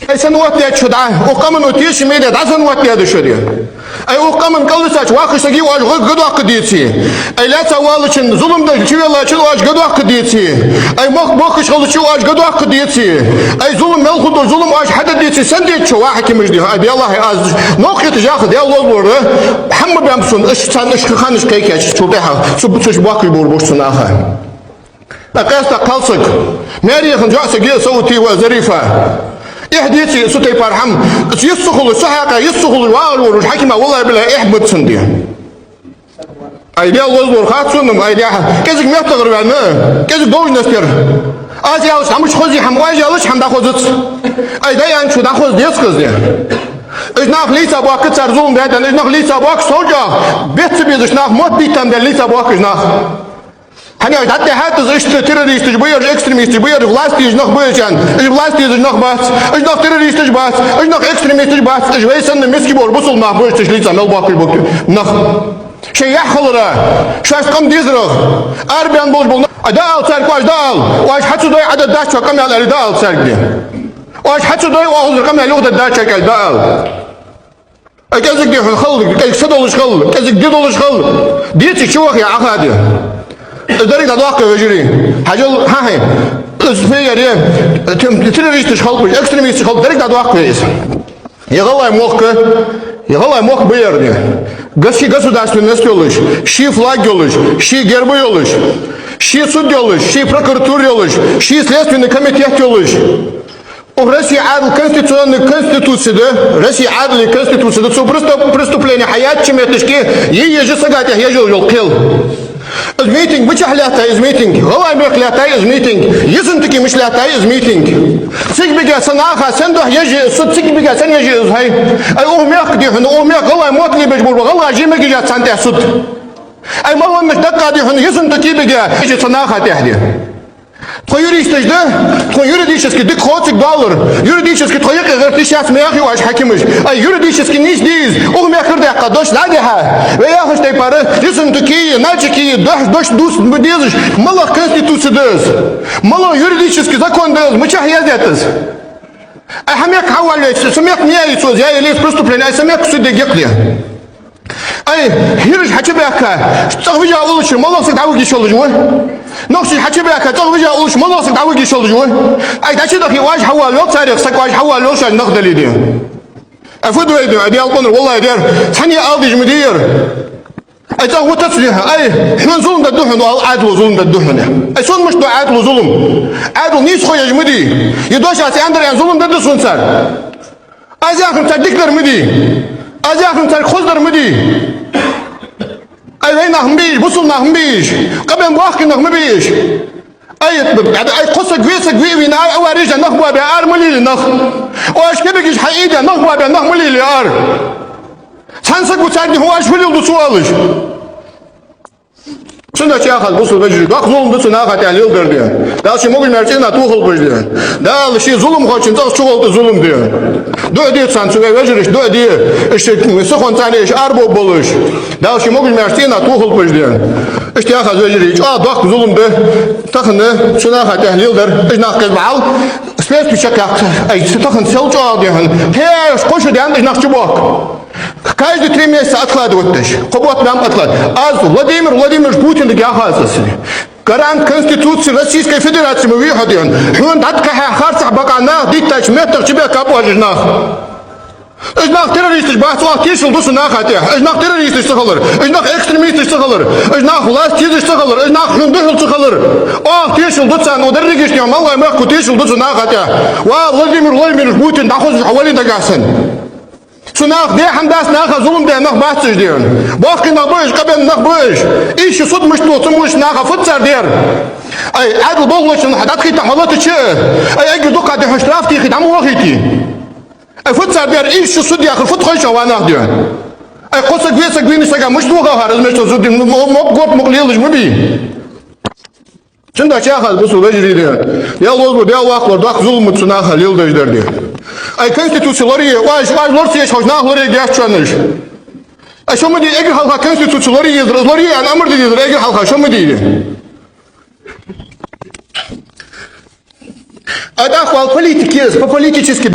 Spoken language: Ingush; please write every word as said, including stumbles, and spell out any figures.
Ай, сенна оттадаьд шо дӀа, укх къамано тешаме де, дӀа сенна оттадаьд шо де. Ай, укх къаман кӀалвисача воккхача сага оаш гӀо-, гӀо доаккхаргдеций? Ай, лаьца воаллачун, зулам деш чувеллачун оаш гӀо доаккхаргдеций? Ай, мохк-, мохкаш хилча оаш гӀо доаккхаргдеций? Ай, зулам мел хургдолча зулам оаш хьадергдеций? Сенна детташ шо, ва хьакимаш, де? Ай, Даьллахьа, аз новкъа хеташ яхар, Даьла лоравора, хӀама баьннаб сона, уж царна уж ханаш кхайкача, цул тӀехьа цу, цу боккхий бур буш цу наха. Ткъаь къаьстта кхалсаг, маьре яхача жӀасага, Саути ва Зарифа. Эхь деций цу тайпара хӀама? Йист ца хулаш, цу хьакъехьа йист ца хулаш, вагӀаш волаш хьакима, валлахӀи-биллахӀи, эхь ба цунна, де. Ай, Даьла лоравора, хац сона, ай, дехьа, кӀезига меттагӀа ваьнна, кӀезига должность яр. Аз аьлча, хӀама мича хозий, хӀама, оаш аьлча, хӀама дӀахозац. Ай, даьнначо дӀахоз деза хаза, де. Уж нах лийца боаккх, цар зулам даьд аьнна, уж нах лийца боаккх, сов чӀоагӀа, бетта ца безаш нах, мотт бийтта даьнна лийца боаккх уж нах. ХӀана аьлча дӀатӀехьа тӀа из иштта террористаш ба ераш, экстремисташ ба ераш, власть езаш нах ба ераш аьнна. Уж власть езаш нах бац, уж нах террористаш бац, уж нах экстремисташ бац, уж вай санна миска бола бусалба нах ба ераш, уж лийца мел боаккхаш бола нах. Шоай яхь хиларах, шоашта къам дезарах арабаьнна болаш бола нах. Ай, дӀаала царга, оаш дӀаала, оаш хьа ца дой, Ӏадат дац шоана къамаьл, аьле, дӀаала царга, де. Оаш хьа ца дой, оаха укхазара къамаьл юхадергдац шоага, аьле, дӀаала. Ай, кӀезига, дий хьона, хала, кӀезига са долаш хала, кӀезига ди долаш хала. Деций, чу ваха Ӏаха, де. Из деррига дӀадоаккх, вежарий. Хьажал, хьа-хьа. Из фейгара, тем-, террористаш хилба уж, экстремисташ хилба, деррига дӀадоаккх из. Е гӀалгӀай мохк, е гӀалгӀай мохк ба ер, де. Гос-, ший государственность йолаш, ший флаг йолаш, ший герб йолаш, ший суд йолаш, ший прокуратура йолаш, ший следственный комитет йолаш. Укх Россе Ӏаьдала конституционни конституци да, Россе Ӏаьдала конституци да, цу преступ-, преступлени хьаяьча метташка е ежа сага тӀа ежал йола кхел. Из митинг мичахьа лаьттай из митинг? ГӀалгӀай мехка лаьттай из митинг? Ессентуки мича лаьттай из митинг? Цига бигача цу наха сенна духьа еш я из суд, цига бигача сенна еш я из хӀай? Ай, укх мехка, дий хьона, укх мехка гӀалгӀай мотт лебеш бола гӀалгӀай жимма гижа царна тӀа суд. Ай, ма ваннаш даккха, дий хьона, Ессентуки бигача, еш цу наха тӀа, де. Тхо юристаш да, тхона юридически дика хов цига доаллар. Юридически тхо юкъе гӀерташ яц, мех ю оаш хьакимаш. Ай, юридически нийса дий из, укх мехкара даьккха дош дӀадихьа. Вай яхача тайпара, Ессентуки, Начики, дош, дош дувца дезаш, малагӀа конституци да из? МалагӀа юридически закон да из? Мичахьа яздаьд из? Ай, хьа мехка хьавоалавеш, са мехка ма яй цо из, яь яле из преступлени, ай, са мехка суд деггекхле. Ай, хӀираш хьачубаьхка, цӀагӀа вижа уллача малагӀа саг дӀавига йиш йолаш ва? Нохчий хьачубаьхка, цӀагӀа вижа уллача малагӀа саг дӀавига йиш йолаш ва? Ай, дӀачудахе, оаш хьавоалавел царех саг, оаш хьавоалавел шоана нах дале, де. Ай, фу да вай, де, Даьла къонахчал, валлахӀи, дер, цхьанне ала дезаш ма дий ер. Ай, цӀагӀа вутац, де, ай, хьона зулам дергда хьона, оал, Ӏаьдало зулам дергда хьона. Ай, сона мишта ду Ӏаьдало зулам? Ӏаьдало нийсхо еш ма дий. Е дош аз аьннадар аьнна зулам дергда сона цар? Аз яхар цар дикадар ма дий. Аз яхар царга хозадар ма дий. Ай, вай нах ма бий уж, бусалба нах ма бий уж, къаман боккхий нах ма бий уж. Ай, ай, кхо саг, виъ саг ве-, вийна ара, аварий еш нах боабе, ара ма лелае нах. Оаш кабигаш хьаийде, нах боабе, нах ма лелае ара. Цхьан саго царга хьо оаш фу леладу ца оалаш. Цудухьа яхар, бусалба вежарий, доккха зулам да цу наха тӀа леладер, де. Дала ший могаш-маьрша цӀенах тохалба уж, де. Дала ший зуламхочун цӀагӀа чугӀолла тӀа зулам, де. ДуӀа де царна, цу вай вежарашта дуӀа де. Уж сихонца цӀагӀа уж арабовла болаш. Дала ший могаш-маьрша цӀенах тохалба уж, де. Иштта яхар, вежарий, чӀоагӀа доккха зулам да тахан цу наха тӀа леладер. Уж нах кхеза бахьал спецтуй чакхъяккха. Ай, тахан сел чӀоагӀа, де хьона. Кхы кхо шу даьннад уж нах чубохка. Каждые три месяца откладывать деш. Кхо бутт баьннаб отклад. Аз Владимир Владимирович Путинага яхар аз. Гарант Конституции Российской Федерации ма вий хьо, де хьона. Хьона дӀатӀакхахьа харцахьа бакъахьа нах диттача меттах чубехкаб оаш уж нах. Уж нах террористаш бац, оаха тешал ду цу наха тӀа. Уж нах террористаш ца хилар. Уж нах экстремисташ ца хилар. Уж нах власть езаш ца хилар. Уж нах хьона духьал ца хилар. Оаха тешал ду царна, дерригаш, де хьона, малагӀа мехко тешал ду цу наха тӀа. Ва Владимир Владимирович Путин, дӀахозаш хьо вале дагахь санна. Цу наха де хӀама дац, наха зулам де нах бац уж, де хьона. Боккхий нах ба уж, къабенна нах ба уж. Ийс шу суд мишта ду, цу муш наха фуд цар дер? Ай, Ӏаьдала болхлошта хьа дӀатӀахийтта хьо латача, ай, эггара дукха, де хьона, штраф техийта хьа ма вахийтий? Ай, фуд цар дер, ийс шу суд яхар фуд хой шоана, ва нах, де хьона? Ай, кхо саг, виъ саг вийнача сага мишта ваха хьара, из мишта зуд, м-, м-, мукъа гоп мукъа лелаш ма бий. Цудухьа яхар, бусалба вежарий, де. Даьла лоравора, Даьла воккхавора, доккха зулам да цу наха леладеш дар, де. Ай, Конституци лорае, оаш, оаш лора ца еш хьожа, нах лорае гешт шоана уж. Ай, шо ма дий, эггара хьалха Конституци лорае езар, из лорае аьнна амар де дезар, эггара хьалха шо ма дий, де. Ай, тӀаккха вай политики, по политически